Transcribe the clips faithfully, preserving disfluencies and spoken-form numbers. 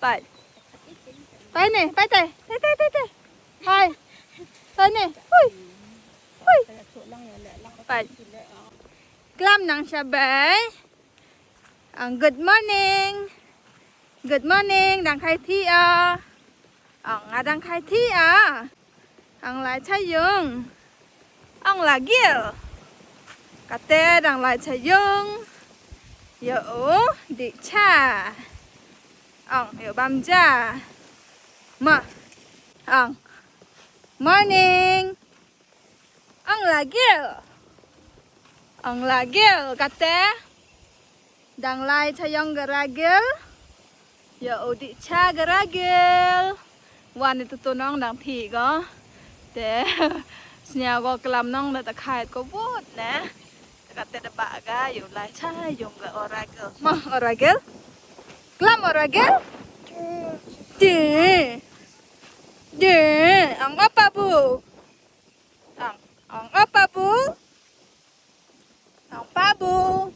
Peit. Peit ne, peit te. Te, te, te, te. Hai. Peit ne. Hui. Hui. Peit. Klam nang shabai. Ang good morning. Good morning, dang khaiti ah. Ang nga dang khaiti ah. Ang lai cha yung. Ang la gil. Kate dang lai cha yung. Yo u di cha. Ang yo bam ja. Ma. Ang. Morning. Ang la gil. Ang la gil kate. Dang lai cha yung ga ragil. Ya u di cha ga ragil. Wan itu tunong dang thi go. Te. Snya go klam nong da ta khait ko but ne. Kate da ba ga yu lai cha yung ga o ragil. Ma o ragil. Klam o ragil. Di. Di. Ang apa bu. Ang, ang apa bu? Ang pa bu?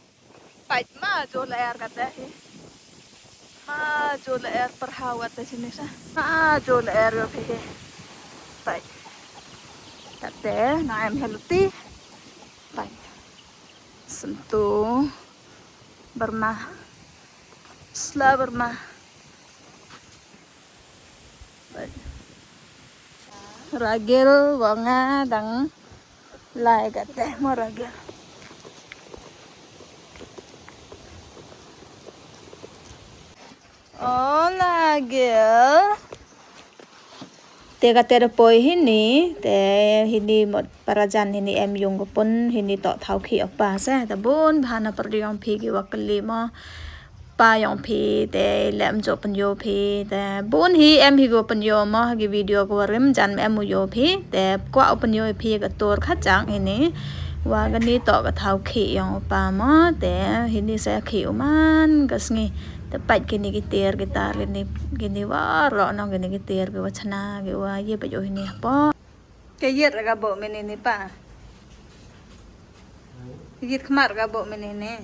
Peit ma jo la er kata hi. Ma jo la er perhawat ta sini sa. Ma jo la er yo phi hi. Peit. Kate na em heluti. Peit. Sentu. Berma. Sla berma. Ragil wa nga dang lai kate mo ragil. O ragil. Te kate da poi hini, te hini mot parajan hini em yung ko pun hini to thau khi ok pa se, te bun bha na perdiong phi ki wa kali mo. Pa yong phi te lem jo pynyo phi te bun hi em hi go pynyo mo ha ki video ko rim jan em u yo phi te kwa u pynyo phi ka tur kha chang ini wa gani to ka thau khi yong pa mo te hini sa khi u man ka sngi te pait kini ki ter ki tar kini kini wa ro nong kini ki ter ki wa chna ki wa ye pa yo hini po. Ke yit ra ka bo mene ne pa. Yit khmat ra ka bo mene ne.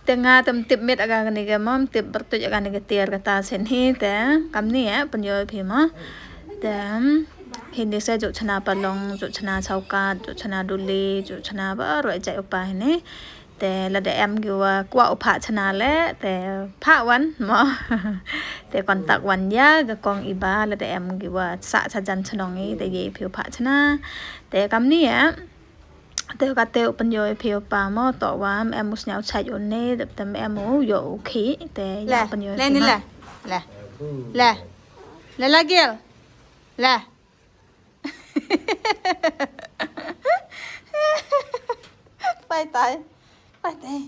Te nga tam tip mit aga kane ke mom tip bertuj aga ne ke tiar kata sen hi te kam ni eh penjoi phi mo. Te hindi se juk chana palong, juk chana chaukat, juk chana duli, juk chana ba roi jai upa hini. Te lada em ki wa kwah u phah chna le te phah wan mo. Te contact wan ya ga kong iba lada em ki wa sa sa jan chnong i te ye phi u phah chna. Te kam ni ya. Te ka te u pynyo phi u pa mo to wa em u sniaw chai u ne dep tem em u yo u khi te ya pynyo le ni le. Le. Le. Le la gel. Le. Pai tai. Pai tai.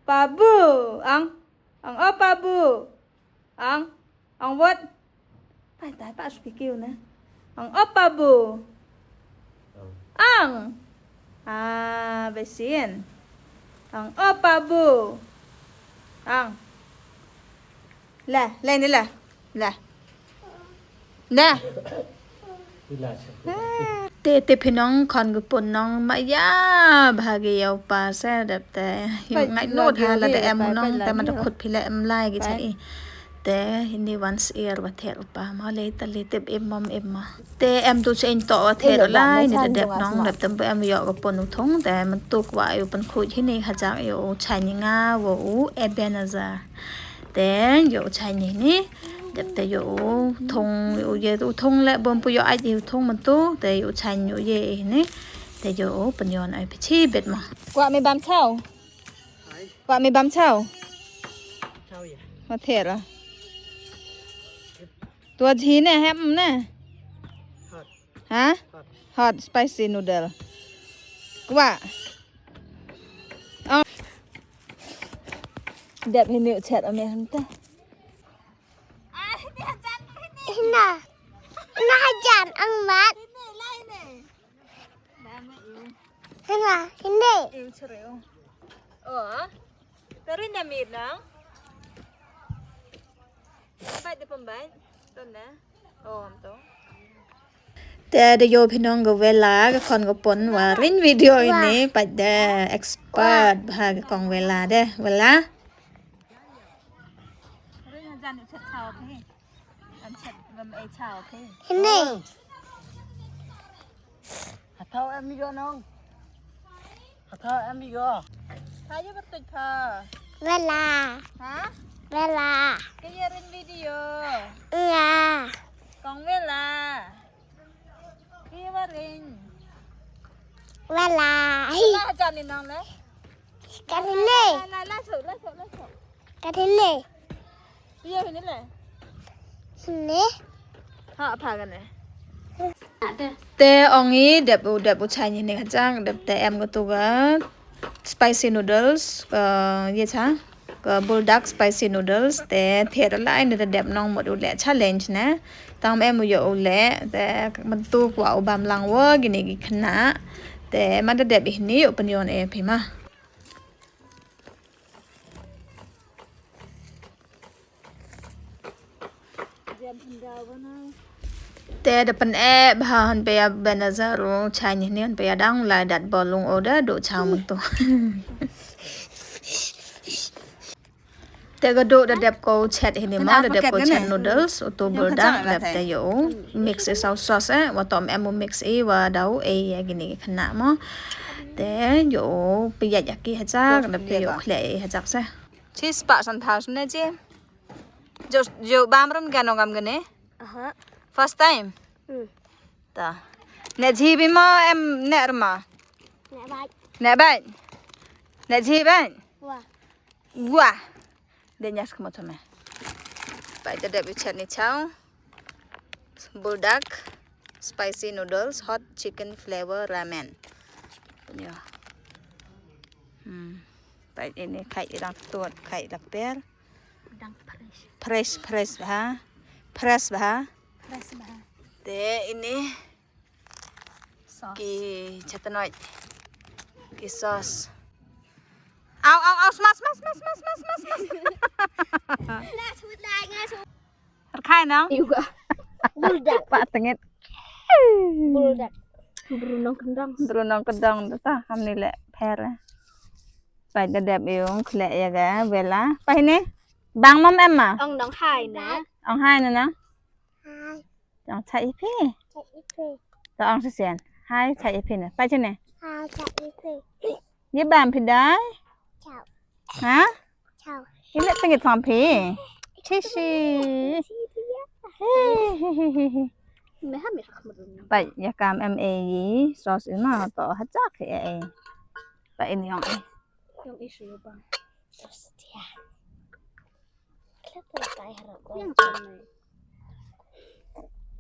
Pabu. Ang. Ang o pabu. Ang. Ang wat. Pai tai pa suki kiu na. Ang o pabu. Ang. Ah, besin. Ang o pabu. Ang. La, la ni la. La. Na. Te te phi nong khon gu pun nong ma ya bha gi yow pa se dep te. Yu ngai no tha la de em nong te ma da khut phi le em lai gi cha i. Te hindi once year wa ther u pa ma le ta le tep em mom em ma. Te em tu chen to wa ther lai ni da dep nong dep tem em yo ko pon u thong te man tu kwa yu pan khu hi ni ha jang yu chan ni nga wo u Ebenezer. Te yu chan ni ni dep te yu thong yu ye u thong le bom pu yu ai yu thong man tu te yu chan yu ye ni te yu pan yon ai pi chi bet ma. Kwa me bam chao. Wa mi bam chau. Chau ya. Wa thera. Tua jhi ne hem ne. Hot. Ha? Hot. Hot spicy noodle. Wa. Oh. Dep hini u chet ame hanta. Hina. Na jan ang mat. Hina, hina. Iu chereu. Oh. Tarin da mir nang. Bai de pembai. Ton da. Oh, am to. Te da ïoh phi nong ka Vela, ka khon ka pon wa ring video ïa ini, pat da expert bha ka kong Vela de, Vela. Ini. Hata em ïoh nong. Hata em ïoh. Hayu bertuj pha. Vela. Ha? Vela. Kaya ring video. Iya. Kong Vela. Kaya baring. Vela. Vela hajan ni nong le. Kan ini. La la la chok la chok la chok. Kan ini. Iya ini le. Ini. Ha pha kan le. Te ong i dep u dep u chai ni ne kachang dep te em ko tu ga spicy noodles ka ye cha ka buldak spicy noodles te ther lai ne te dep nong mot u le challenge ne tang em u yo u le te man tu kwa u bam lang wo gini gi khna te man te dep i ni u pynyon e phi ma. Te da pyneh bha hynpei ïa Benazar u chai ni hynpei ïa dang lai dat bol lung o da du chau myntu. Te ka du da dep ko chet hini ma da dep ko chet noodles u tu buldak dep te ïoh mix i sauce sauce eh wa tom em u mix i wa dau e ïa gini ki khna ma. Te ïoh pynïaid ïa ki hajak dep te ïoh khleh i hajak se. Chi spah san phaw sne chi. Jo jo bam ram gano gam gane. Aha. First time. Hmm. Ta. Ne ji bi ma em ne rma. Ne bai. Ne bai. Ne ji bai. Wa. Wa. De nyas kamo chame. Bai te dep i chet ni chow. Buldak spicy noodles hot chicken flavor ramen. Nyo. Hmm. Bai ini khai i dang tuot khai lak per. Dang fresh. Fresh fresh bha. Fresh bha. Fresh bha. Te ini sauce. Ki chetnoi. Ki sauce. Au au au smash smash smash smash smash smash. Lah sebut lah ngai sebut. Rkhai nang. Juga. Buldak. Pak tengit. Buldak. Brunong kendang. Brunong kendang tu ta ham ni le pher. Pai da dep yung khleh ïa ga Vela. Pai ni. Bang mam em ma. Ong dong hai na. Ong hai na na. Hai. Ong chai ïa phi. Chai ïa phi. To ong sisen. Hai chai ïa phi na. Pai chene. Hai chai ïa phi. Ye bam phi dai? Chau. Ha? Chau. Ile tengit sang phi. Chishi. Hi hi hi hi hi. Bai ya kam em e yi sauce ina to ha chak e e. Bai ini yong e. Yong e shu bang. Hostia. Yang cham.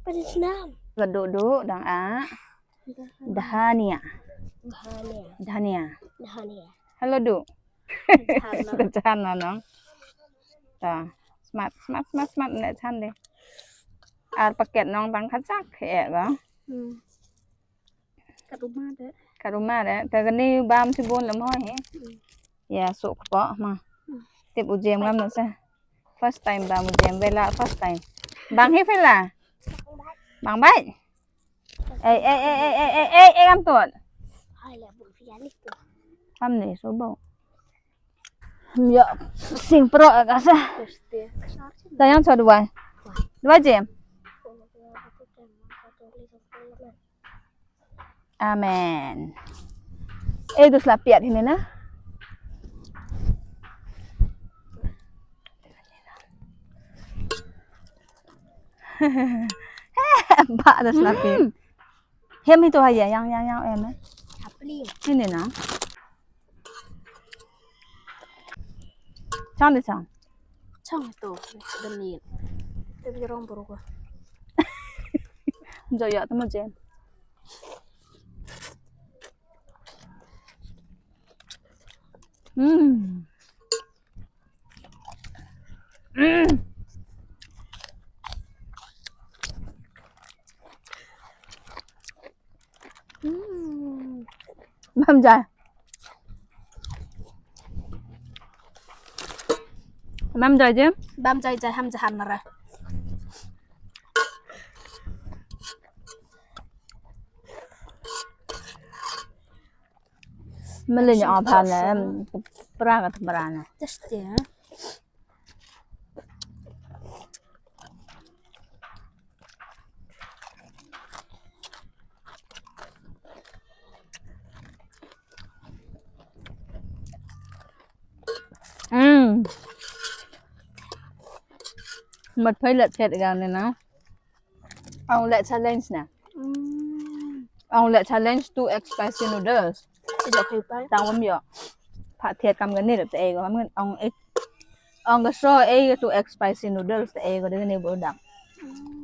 Pen snam. Ka du du dang a. Dhania. Dhania. Dhania. Dhania. Hello du. Ka chan na nong. Ta. Smat smat smat smat ne chan de. Ar paket nong tang kachak e ba. Hmm. Kat rumah de. Kat rumah de. Te kani bam si bun lam hoi he. Hmm. Ya su kpo ma. Hmm. Tip u jem ngam na sa. First time bam u jem Vela first time. Bang hi Vela. Bang bai. Ei ei ei ei ei ei ei ei am tuan. Hai la bun fian ni tu. Am ni so bau. Ya sing pro ka sa. Tayang sa duai. Duai jem. Amen. Eh, dus la piat hini na. Ba dus la piat. Hem itu aja yang yang yang em. Hini na. Chang de chang. Chang to, de ni. Te bi rong buru ko. Jo ya tamo jen. Hmm. Hmm. Hmm. Bam jai. Bam jai je. Bam jai jai ham jaham nara. Mele nya apa ne? Pra ka pra ne. Just ya. Hmm. Mat phai let chet ga ne na. Ong let challenge na. Hmm. Ong let challenge two X spicy noodles. Ijok kai pai. Tang wam yo. Pha thiat kam gani rep te ego kam ong ek. Ong ka so ego two X spicy noodles te ego de gani bo dang. Hmm.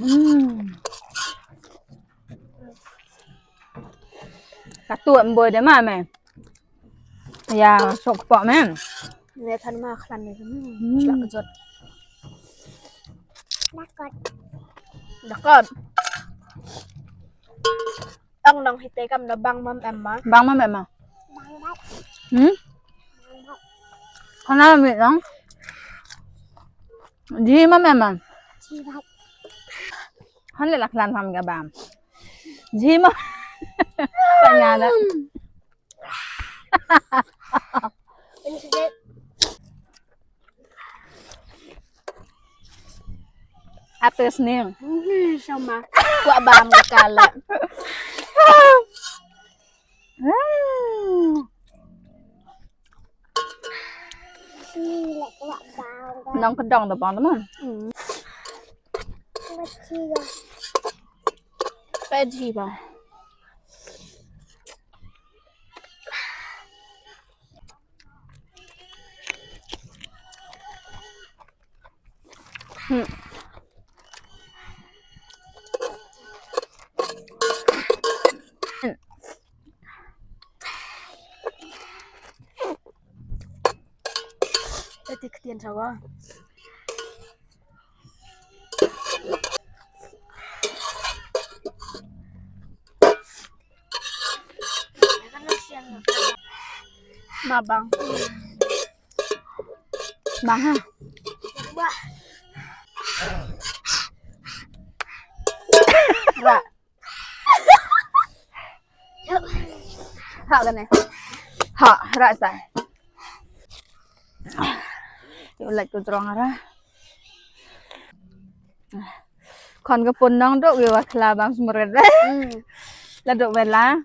Hmm. Ka tuh em boi de ma me. Ya, sok pok me. Ne than ma khlan ne. Hmm. Shlak jot. Dakot. Dakot. Ang nang hite kam na bang mam em ma. Bang mam em ma. Hmm? Kana mi nang. Ji mam em ma. Han le lak lan ham ga bam. Ji mam. Tanya da. Ate sning. Ni sama. Kwa bam kala. Hmm. Nang kedang da bang teman. Hmm. Pedi bang. Hmm. Tadi ketian sawa. Ma bang. Bang ha. Wah. Ra. Ha kane. Ha, ra sa. Yu lait ku trong ra. Khon ka pun nong duk yu wa khla bam smret. Hmm. La duk wela.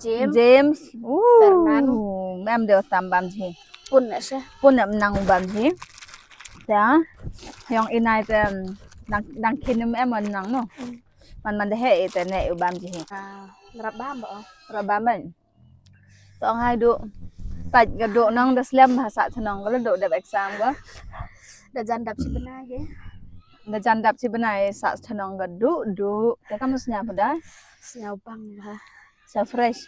James. James. Uh. Fernando. Mem de tam bam ji. Pun ne se. Pun ne nang bam ji. Ya. Yong inai te nang nang kin mem nang no. Hmm. Man man de he ite ne u bam ji hi. Ah, rap bam ba. Rap bam ban. To ngai du. Pat ga du nong da slem ba sa chnong ga du dep exam ga. Da jan dap chi bnai ge. Da jan dap chi bnai sa chnong ga du du. Te kam snya pada. Snya bang ba. Sa fresh.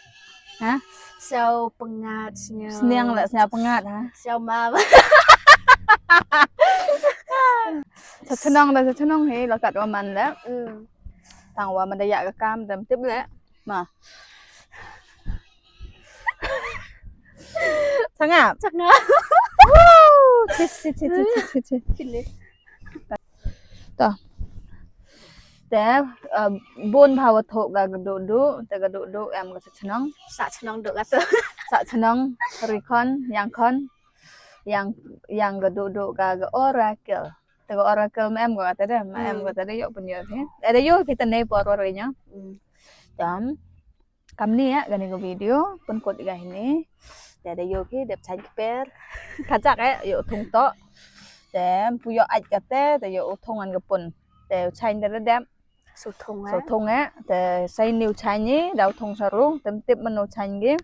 Ha? Sa pengat snya. Sniang la snya pengat ha. Sa ma ba. Sa chnong da sa chnong he la kat wa man la. Hmm. Tang wa man da ya ga kam dam tip la. Ma. Sangap. Sangap. Woo! Chi chi chi chi chi chi. Kile. To. Te bun bha wa thok ga ga du du, te ga du du em ga sa chnong. Sa chnong du ga to. Sa chnong, ri khon, yang khon, yang yang ga du du ga ga orakel. Te ga orakel ma em ga te de, ma em ga te de yok pun yok he. Ada yok kita ne por orenya. Tam. Kamni ya gani ga video pun kut ga hini. Te da yo ki dep chain kper. Kajak eh yo thung to. Te pu yo ait kate te yo thung an ga pun. Te chain da dep. So thung eh. So thung eh. Te sai niu chain ni da thung saru. Tem tip menu chain gi.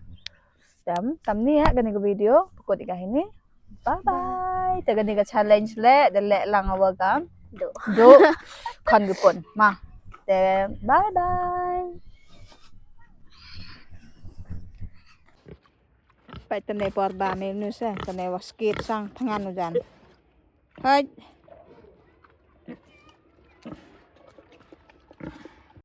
Tem kamni ya gani ga video pun kut ga hini. Bye bye. Te kani ka challenge le, de le lang wa gam. Do. Do. Kan gi pun. Ma. Te bye bye. Pai tene por ba me nu se, tene wa skip sang thangan ujan. Hai.